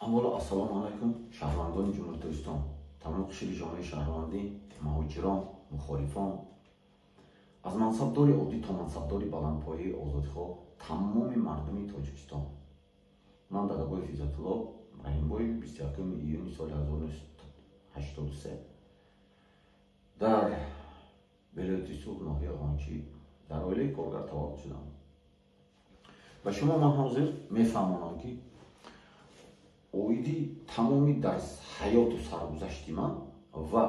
Аввало, ассалому алайкум, шаҳрвандони Ҷумҳурии Тоҷикистон, тамоми қишри ҷомеаи шаҳрвандӣ, муҳоҷирон, мухолифон, аз мансабдори оддӣ то мансабдори баландпояи озодихоҳ, тамоми мардуми Тоҷикистон. Ман Дадабоев Иззатулло Раҳимбоев 21 июни соли 1983 дар вилояти Суғд, ноҳияи Ғончӣ, дар оилаи коргар таваллуд шудам. Ба шумо ман ҳозир мефаҳмонам, ки оиди тамоми дар ҳаёту саргузашти ман ва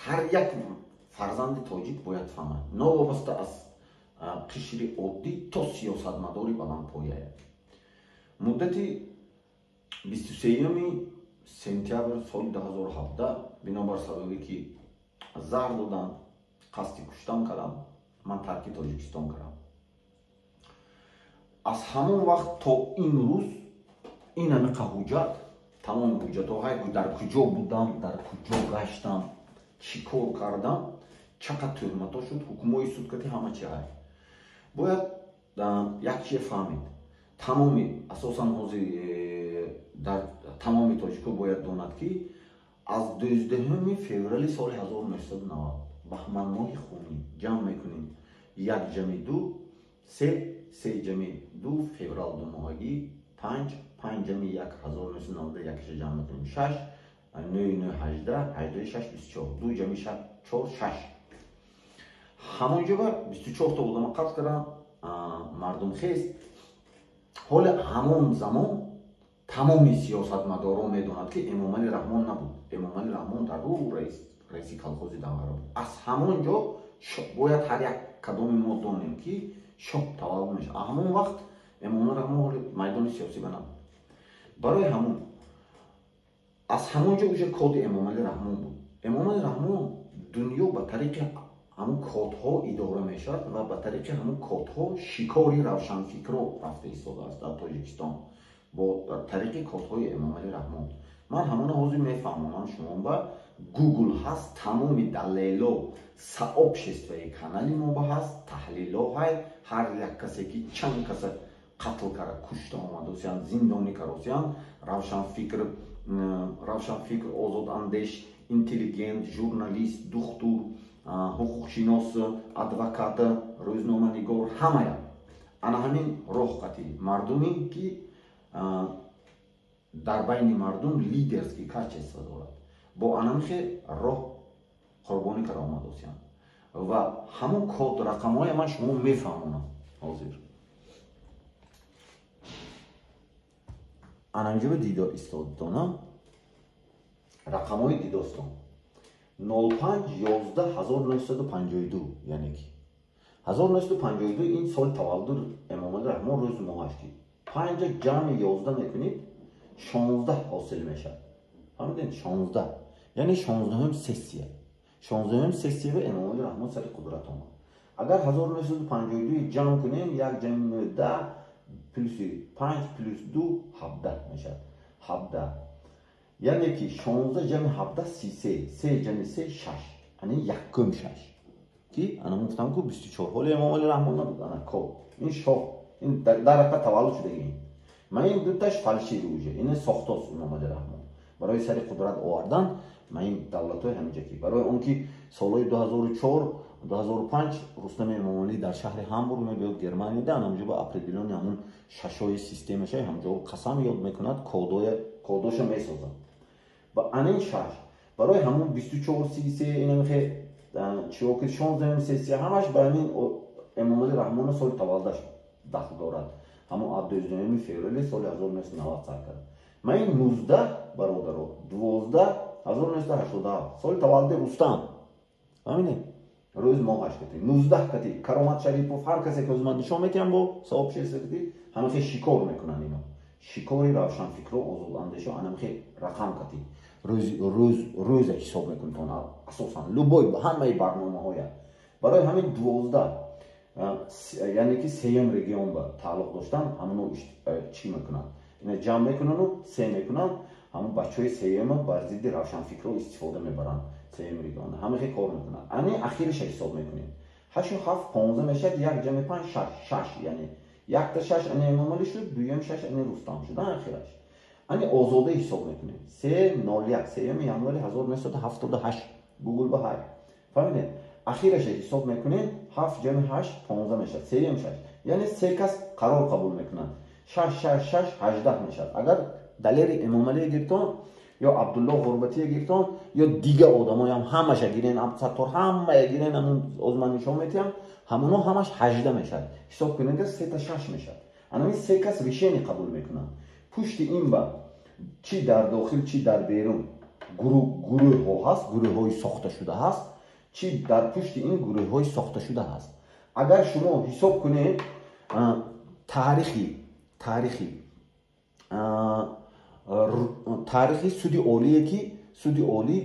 ҳар як фарзанди тоҷик бояд фаҳмад, новобаста аз қишри оддӣ то сиёсатмадори баландпояя. Муддати 23 сентябр соли 2017, бинобар сабабе ки заҳр доданд, қасди куштан кардам, ман тарки Тоҷикистон кардам. Аз ҳамон вақт то ин рӯз ин ҳамиқа ҳуҷҷат, тамоми ҳуҷҷатҳо, дар куҷо будам, дар куҷо гаштам, чӣ кор кардам, чақадр тӯҳматҳо шуд, ҳукмҳои судкати, ҳама чи ҳай. Бояд як чизе фаҳмед. Тамоми, асосан ҳозир дар тамоми тоҷико бояд донад, ки аз 12 феврали соли 1990, баҳманмоҳи хунӣ, ҷамъ мекунем: як ҷамъи ду се, се ҷамъи ду феврал думоҳагӣ панҷ, панҷ ҷамъи як 1991-ша ҷамъ мекунем шаш, нӯи нӯ 18, ҳаждаи шаш 24, ду ҷамъи чор шаш. Ҳамон ҷо 24-та одама қатл карданд, мардум хест. Ҳоли ҳамон замон тамоми сиёсатмадорон медонад, ки Эмомалӣ Раҳмон набуд. Эмомалӣ Раҳмон дар рӯ раиси колхози Данғара буд. Аз ҳамон ҷо бояд ҳар як кадоми мо донем, ки шоҳ таваллуд мешавад. Ҳамон вақт Эмомалӣ Раҳмон ҳоли майдони сиёсӣ ба набуд. Барои ҳамон аз ҳамон ҷо уже коди Эмомалӣ Раҳмон буд. Эмомалӣ Раҳмон, дунё ба тариқи ҳамон кодҳо идора мешавад ва ба тариқи ҳамон кодҳо шикори равшанфикро рафта истодааст дар Тоҷикистон бо тариқи кодҳои Эмомалӣ Раҳмон. Ман ҳамона ҳозир мефаҳмонам шумо ба Гугл ҳаст, тамоми далело сообществои канали мо ба ҳаст, таҳлило ҳай, ҳар як касе ки чанд каса қатл кара, кушта омадосиянд, зиндонӣ каросиянд, равшанфикр, озодандеш, интеллигент, журналист, духтур, ҳуқуқшинос, адвокат, рӯзноманигор, ҳамая ана ҳамин роҳ қатӣ мардуме ки дар байни мардум лидерский качество дорад, бо анамхе роҳ қурбонӣ кара омадосиянд ва ҳамон код рақамҳое ман шумо мефаҳмонам ҳозир. Анамҷоба дидо истодона рақамҳои дидостон 05 11 1952, яъне ки 1952 ин соли таваллуди Эмомалӣ Раҳмон, рӯзи моҳаш ки панҷа ҷамъи 11 мекунед, 16 ҳосил мешавад. Фаҳмидед? 16, яъне 16-ум сессия. 16-ум сессия ба Эмомалӣ Раҳмон сари қудрат омад. Агар 1952 ҷамъ кунем, як ҷамъи нӯ 10, плюси панҷ плюс ду 17 мешавад. 17, яъне ки 16 ҷамъи 17 33, се ҷамъи се шаш, ана якум шаш ки ана гуфтам ку 24. Ҳоли Эмомалӣ Раҳмон набуд. Ана код ин шоҳ, ин дар ҳақиқат таваллуд шудаги. Ин ман ин дуташ фальшивый, уже ин сохтост Эмомалӣ Раҳмон барои сари қудрат овардан. Ман ин давлатҳои ҳаминҷа ки барои он ки солҳои 2004 2005 Рустами Эмомалӣ дар шаҳри Ҳамбург мебиёд, Германияда, анамҷо ба определённый ҳамун шашои системаша ҳамҷо қасам ёд мекунад, кодоша месозад ва анин шаш барои ҳамун 24 33 инамхе чиоки 16-ум сессия, ҳамаш ба ҳамин Эмомалӣ Раҳмона соли таваллудаш дахл дорад. Ҳамон аз 12 феврали соли 1990 сар кард. Ман ин 19, бародаро, 12 1987, соли таваллуди Рустам, фаҳмидед, рӯз моҳаш кати 19 кати Каромат Шарипов, ҳар касе ки ман нишон метиҳам бо сообщество кати ҳамахе шикор мекунанд. Ино шикори равшанфикро, озодандешо анамхе рақам кати рӯза ҳисоб мекунтон, асосан любой ҳамаи барномаҳоя. Барои ҳамин 12, яъне ки сеюм регион ба тааллуқ доштан, ҳамоно чӣ мекунанд? Ина ҷамъ мекунану се мекунанд, ҳамон бачаҳои сеюма бар зидди равшанфикро истифода мебаранд. Сеюм регион ҳамахе кор мекунанд. Ани ахириша ҳисоб мекунем: ҳашу ҳафт 15 мешавад, як ҷамъи панҷ шаш, шаш, яъне якта шаш ани Эмомалӣ шуд, дуюм шаш ани Рустам шуд. Ахираш Ани Озода ҳисоб мекунем. 301, 3 январи 1978, Гугл ба ҳай. Фаҳмидед? Ахираша ҳисоб мекунем, 7 ҷамъи 8 15 мешавад, 3 6. Яъне се кас қарор қабул мекунанд. 6 6 6 18 мешавад. Агар Далери Эмомалие гиртон ё Абдулло Ғурбатие гиртон ё дига одамоям ҳамаша гирен, Абдусаттор ҳамая гирен, ҳамун оз ман нишон метиҳам, ҳамуно ҳамаш 18 мешавад. Ҳисоб кунед, 3 та 6 мешавад. Анами се кас решение қабул мекунанд. Пушти ин ба чӣ дар дохил, чӣ дар берун гурӯҳҳо ҳаст, гурӯҳҳои сохташуда ҳаст, чӣ дар пушти ин гурӯҳҳои сохташуда ҳаст. Агар шумо ҳисоб кунед, таърихи суди олие, ки суди олӣ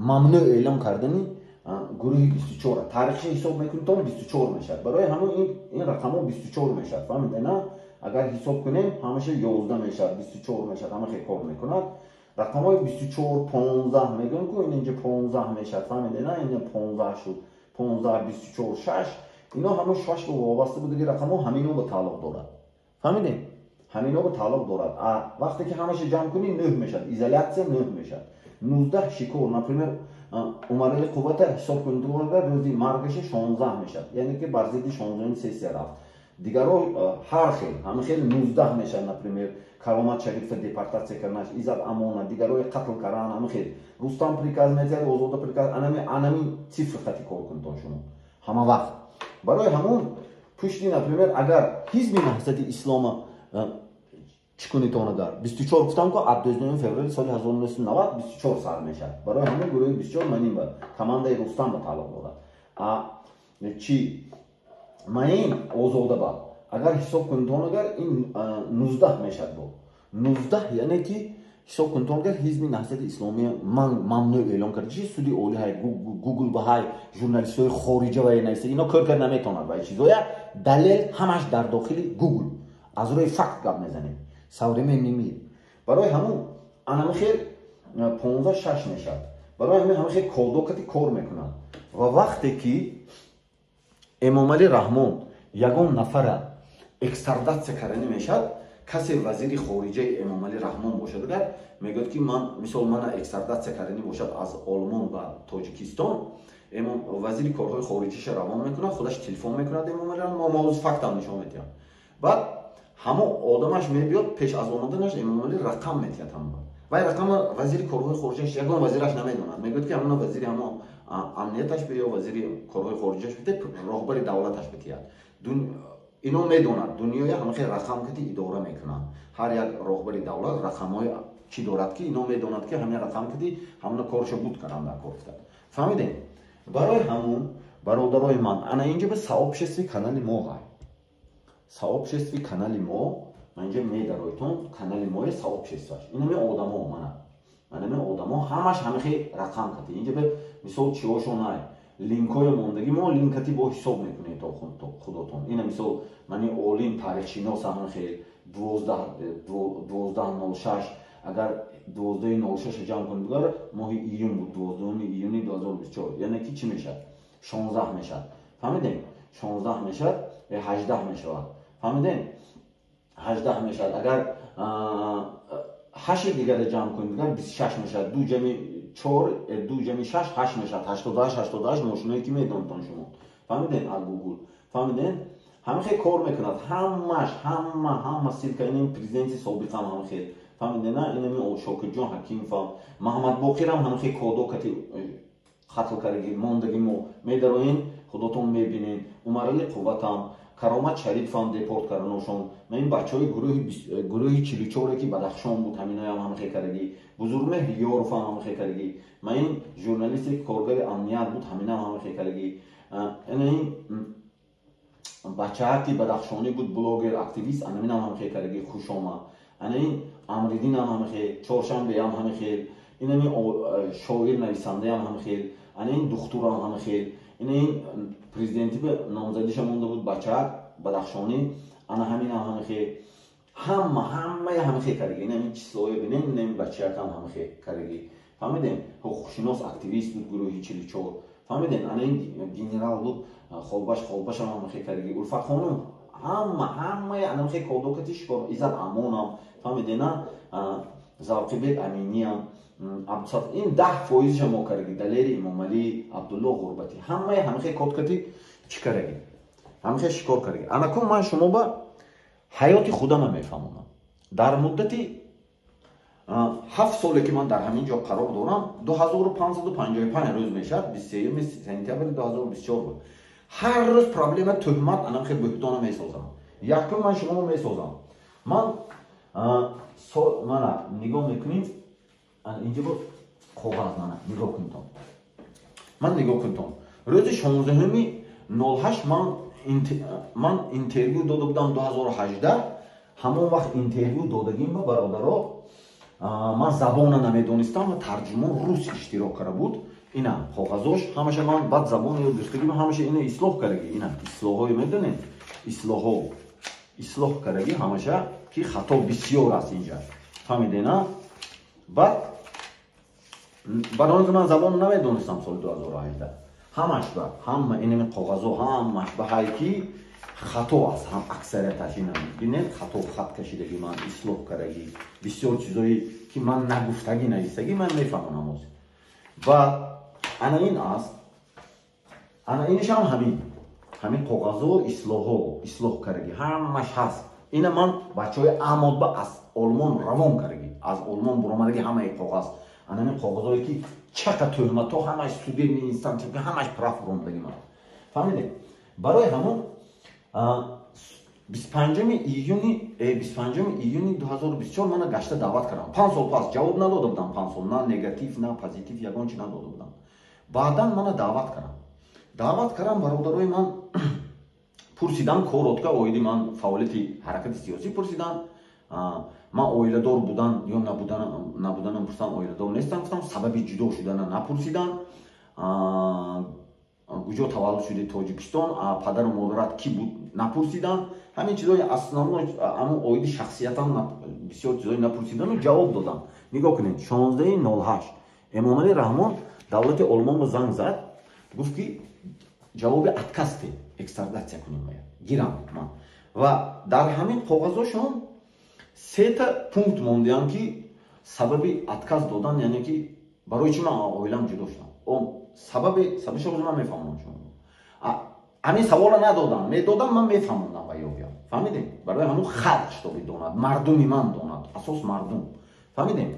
мамнӯъ эълон кардани гурӯҳи 24, таърихша ҳисоб мекунед, то 24 мешавад. Барои ҳамон ин рақамҳо 24 мешавад. Фаҳмиде, на? Агар ҳисоб кунем, ҳамаша 11 мешавад, 24 мешавад. Ҳама хел кор мекунад. Рақамҳои 24, 15 мегӯем ку, ин инҷа 15 мешавад. Фаҳмиде, на? Ин 15 шуд, 15, 24, 6. Ино ҳамон шаш ба вобаста будаги рақамҳо, ҳамино ба тааллуқ дорад. Фаҳмидем? Ҳамино ба тааллуқ дорад. Вақте ки ҳамаша ҷамъ кунӣ, нӯҳ мешавад. Изоляция нӯҳ мешавад. 19 шикор, например, Умарали Қуввата ҳисоб кунед, рӯзи маргаша 16 мешавад, яъне ки бар зидди 16-уми сессия рафт. Дигаро ҳар хел, ҳама хел 19 мешавад. Например, Каромат Шарифа депортатсия карданаш, Иззат Амона, дигарои қатл кардан, ҳама хел. Рустам приказ метиҳад, Озода приказ, анами цифр хати кор кунтон шумо ҳама вақт. Барои ҳамон пушти, например, агар Ҳизби Наҳзати Ислома чӣ кунитон, агар 24 гуфтам ку, аз 29 феврали соли 1990 24 сар мешавад. Барои ҳамон гурӯҳи 24 манин ба командаи Рустам ба тааллуқ дорад. А чӣ маин Озода ба агар ҳисоб кунитон, агар ин 19 мешавад, бо 19, яъне ки ҳисоб кунитон, агар Ҳизби Наҳзати Исломия мамнӯъ эълон карда чи суди олӣ ҳай, Гугл ба ҳай, журналистҳои хориҷа ва нависта, ино кор кард наметавонад. Ва чизоя далел ҳамаш дар дохили Гугл, аз рӯи факт гап мезанем, современный мир. Барои ҳамун анами хел 15 6 мешавад. Барои ҳамин ҳама хел кодокати кор мекунад. Ва вақте ки Эмомалӣ Раҳмон ягон нафара экстрадатсия карданӣ мешавад, касе вазири хориҷаи Эмомалӣ Раҳмон бошад, агар мегӯяд, ки ман, мисол, мана экстрадатсия карданӣ бошад аз Олмон ба Тоҷикистон, вазири корҳои хориҷиша равон мекунад, худаш телефон мекунад Эмомалӣ Раҳмон. Мо ҳозир фактам нишон медиҳам. Баъд ҳамо одамаш мебиёд, пеш аз омаданаш Эмомалӣ рақам метиҳад ҳама. Вай рақама вазири корҳои хориҷаш, ягон вазираш намедонад. Мегӯяд, ки ҳамона вазири ҳамо амнияташ бе ё вазири корҳои хориҷаш бите, роҳбари давлаташ битиҳад. Ино медонад, дунёя ҳама хел рақам кати идора мекунанд. Ҳар як роҳбари давлат рақамҳои чӣ дорад, ки ино медонад, ки ҳамин рақам кати ҳамона коршо буд кардан дар кор фтад. Фаҳмидем? Барои ҳамун, бародарои ман, ана инҷа ба сообществои канали мо ҳай, сообществои канали мо, ман инҷа медаройтон, канали мои сообществоаш, инами одамо, мана манами одамо ҳамаш ҳамихе рақам кати. Инҷа ба мисол чиҳошон ҳай, линкҳои мондагӣ, мо линкати бо ҳисоб мекунем то худотон. Ина мисол мани олим таърихшинос ҳамин хел 12:06. Агар 12:06 ҷамъ кунем, дигар моҳи июн буд, 12 июни 2024, яъне ки чӣ мешавад? 16 мешавад. Фаҳмидем? 16 мешавад, 18 мешавад. Фаҳмидем? 18 мешавад. Агар ҳашти дигара ҷамъ кунем, дигар 26 мешавад. Ду ҷамъи чор, ду ҷамъи шаш ҳашт мешавад. 88, 88 мошиное ки медонтон шумо. Фаҳмидем? Аз Гугл фаҳмидем, ҳама хел кор мекунад. Ҳамаш, ҳама ссылка. Ин президенти собиқам ҳама хел. Фаҳмидем, на? Инами Шокирҷон Ҳакимовам, Маҳаммадбоқирам ҳама хел кодо кати қатл кардаги мондаги, мо медароен, худотон мебинен. Умарали Қувватам, Каромат Шарифам депорт карданошон, ма ин бачаҳои гурӯҳи 44-е, ки Бадахшон буд, ҳаминоям ҳама хел кардагӣ. Бузургмеҳр Ёровам ҳама хел кардагӣ. Ма ин журналисте, ки коргари амният буд, ҳаминам ҳама хел кардагӣ. Ина ин бачаҳа, ки бадахшонӣ буд, блогер, активист, анаминам ҳама хел кардагӣ. Хушома, ана ин Амридинам ҳама хел, Чоршанбеам ҳама хел, инами шоир нависандаям ҳама хел, ана ин духтурам ҳама хел, ина ин президенти ба номзадиша монда буд, бачаак бадахшонӣ, ана ҳаминам ҳама хел. Ҳамаи ҳама хел кардагӣ. Инами числоя бинем, инами бачаакам ҳама хел кардагӣ. Фаҳмидем? Ҳуқуқшинос, активист буд, гурӯҳи 44. Фаҳмидем? Ана ин генерал буд, холбашам ҳама хел кардагӣ. Улфатхонум. Ҳама ҳамаи анамхе кодокати шикор Иззат Амонам, фаҳмидена, Завқибек Аминиям, ин 10%-ша мо кардаги, Далери Имомалӣ, Абдулло Ғурбатӣ, ҳамаи ҳамихе кодкати чӣ кардаги, ҳамихе шикор кардаги. Анакун ман шумо ба ҳаёти худама мефаҳмонам. Дар муддати 7 соле ки ман дар ҳамин ҷо қарор дорам, 2555 рӯз мешавад, 23 сентябри 2024 буд. Ҳар рӯз проблема, тӯҳмат, анамхе буҳтона месозам. Якум ман шуморо месозам. Ман мана нигоҳ мекунем, инҷо бо коғаз, мана нигоҳ кунтон, ман нигоҳ кунтон. Рӯзи 16.08 ман интервю дода будам 2018. Ҳамон вақт интервю додагим ба бародаро, ман забона намедонистам ва тарҷумон рус иштирок карда буд. Ина коғазош ҳамаша ман баъд забони ёд гирифтагим, ҳамаша ина ислоҳ кардаги. Ина ислоҳҳое медонед, ислоҳҳо ислоҳ кардаги ҳамаша, ки хато бисёр аст инҷа, фаҳмидена. Баъд барои ман забон намедонистам соли 2018, ҳамаш ба ҳама инами коғазо ҳамаш ба ҳай ки хато аст, ҳам аксарияташ ина бинед, хато хат кашидаги, ман ислоҳ кардаги, бисёр чизое ки ман нагуфтагӣ навистагӣ, ман мефаҳмонам ҳозир. Ва ана ин аст, ана инашам ҳамин коғазо ислоҳҳо ислоҳ кардаги ҳамаш ҳаст. Ина ман бачаҳои Амодба аз Олмон равон кардаги, аз Олмон буромадаги ҳамаи коғаз, ана ҳамин коғазое ки чақа тӯҳматҳо ҳамаш судебный инстанция ҳамаш прав буромадаги ман, фаҳмидед? Барои ҳамон 25 июни 2024 мана гашта даъват кардам. 5 сол пас ҷавоб надода будам, 5 сол на негатив, на позитив, ягон чи надода будам. Баъдан мана даъват кардам. Даъват кардам, бародарои ман пурсидам коротко оиди ман фаъолияти ҳаракати сиёсӣ пурсидам. Ман оиладор будан ё набуданам пурсидам, оиладор нестам гуфтам, сабаби ҷудо шудана напурсидам. Куҷо таваллуд шуди, Тоҷикистон, падару модарат кӣ буд напурсидам. Ҳамин чизои основной ҳамон оиди шахсиятам бисёр чизои напурсидану ҷавоб додам. Нигоҳ кунед, 16.08 Эмомалӣ Раҳмон давлати Олмонро занг зад, гуфт ки ҷавоби отказ те, экстрадитсия кунем бояд гирам ман. Ва дар ҳамин коғазошон сета пункт мондиам ки сабаби отказ додан, яъне ки барои чӣ ман оилам ҷудо шудам. Сабабашро ман мефаҳмонам шумо. Ҳамин саволро надодам, медодам ман мефаҳмондам ба ёвия. Фаҳмидем? Барои ҳамон халқ шитоби донад, мардуми ман донад, асос мардум. Фаҳмидем?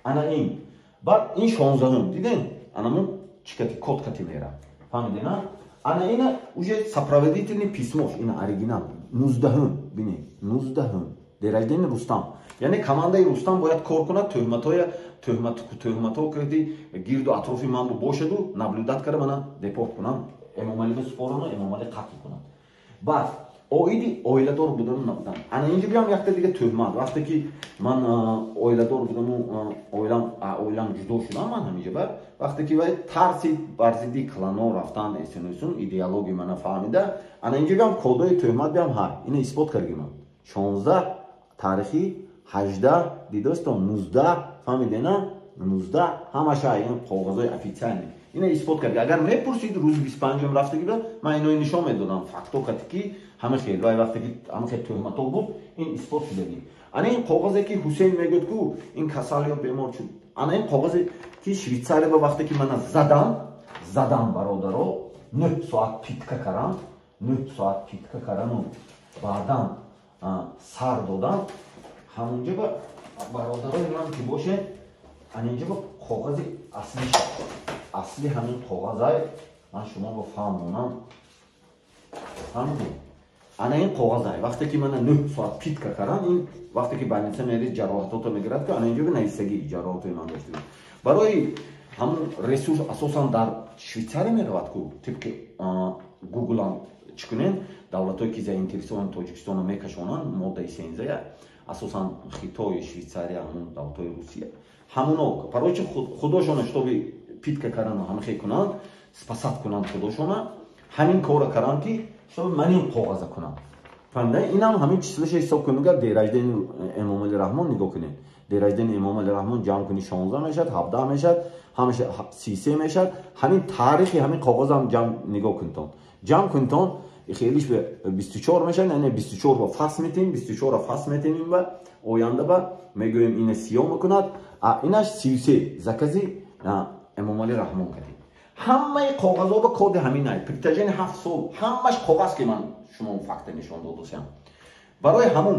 Ана ин. Баъд ин 16-ум, дидем? Анамун чикати код кати мера. Фаҳмидем, а? Ана ина уже сопроводительный письмо, ина оригинал. 19-ум, бинед, 19-ум. День рождения Рустам. Яъне командаи Рустам бояд кор кунад, тӯҳматҳо карди гирду атрофи ман бошаду наблюдать карда мана депорт кунам, Эмомалиро супорану Эмомалӣ қатл кунам. Баъд оиди оиладор будану набудан. Ана инҷо биям якта дига тӯҳмат. Вақте ки ман оиладор будаму оилам ҷудо шудам, ман ҳаминҷа ба вақте ки вай тарсид бар зидди клано рафтан эсенусун идеология мана фаҳмида, ана инҷо биям кодои тӯҳмат биям ҳай. Ина исбот кардаги ман. 16 таърихи 18 дидостон 19, фаҳмидена, 19 ҳамаша ин коғазои официальный. Ина исбот кард. Агар мепурсид рӯзи 25-ум рафтагӣ ба ман инои нишон медодам факто кати ки ҳама хел вай вақте ки ҳама хел тӯҳматҳо буд, ин исбот шудагӣ. Ана ин коғазе ки Ҳусейн мегӯяд ку ин касал ё бемор шуд. Ана ин коғазе ки Швейтсария ба вақте ки мана задам бародаро, 9 соат пытка карам, 9 соат пытка карану баъдан сар додам. Ҳамонҷо ба бародарои ман ки боше, ана инҷо ба коғази асли ҳамин коғазай ман шуморо фаҳмонам. Фаҳмидед? Ана ин коғазай вақте ки мана 9 соат пытка карам, ин вақте ки больница мерид ҷароҳатото мегирад ки ана инҷо нависагӣ ҷароҳатои ман дошта. Барои ҳамон ресурс асосан дар Швейтсария меравад ку тибқи Гуглам чӣ кунен, давлатҳое ки заинтересован Тоҷикистонро мекашонанд, моддаи сензая асосан Хитой, Швейтсария, ҳамон давлатҳои Русия, ҳамоно барои чи худошона шитоби пытка кардану ҳамихе кунанд, спасать кунанд худошона, ҳамин корро карданд ки шитоби ман ин коғаза кунам. Фаҳмида? Инам ҳамин числаша ҳисоб кунед, агар день рождения Эмомалӣ Раҳмон нигоҳ кунед. День рождения Эмомалӣ Раҳмон ҷамъ кунӣ 16 мешавад, 17 мешавад, ҳамаша 33 мешавад. Ҳамин таърихи ҳамин коғазам ҷамъ нигоҳ кунтон. Ҷамъ кунтон Хелиш ба 24 мешавад, яъне 24 ба фас метем, 24 фас метем, ба оянда ба мегӯем, ина сиё мекунад, а инаш 33 закази Эмомалӣ Раҳмон кардем. Ҳамаи коғазҳо ба коди ҳаминай притяжени 7 сол, ҳамаш коғаз, ки ман шумо факта нишон додусям. Барои ҳамун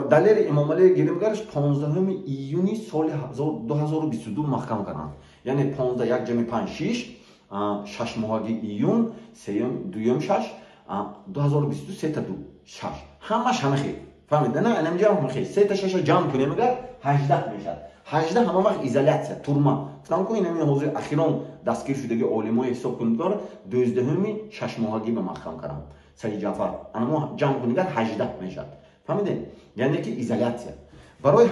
Далери Эмомалӣ гиримгараш 15 июни соли 2022 маҳкам карданд. Яъне 15 як ҷами 5 шиш, 6 моҳаги июн, сеюм, дуюм, шаш, 2022, сета ду шаш, ҳамаш ҳамахел. Фаҳмида на? Анамҷа ҳамахел сета шаша ҷамъ кунем, агар 18 мешавад. 18 ҳама вақт изолятсия, турма. Гуфтам ку, инами ҳозир ахирон дастгир шудаги олимои ҳисоб кунед, 12-уми шашмоҳагӣ ба маҳкам кардам Саид Ҷаъфар. Анамо ҷамъ кунигар 18 мешавад. Фаҳмидем? Яъне ки изолятсия барои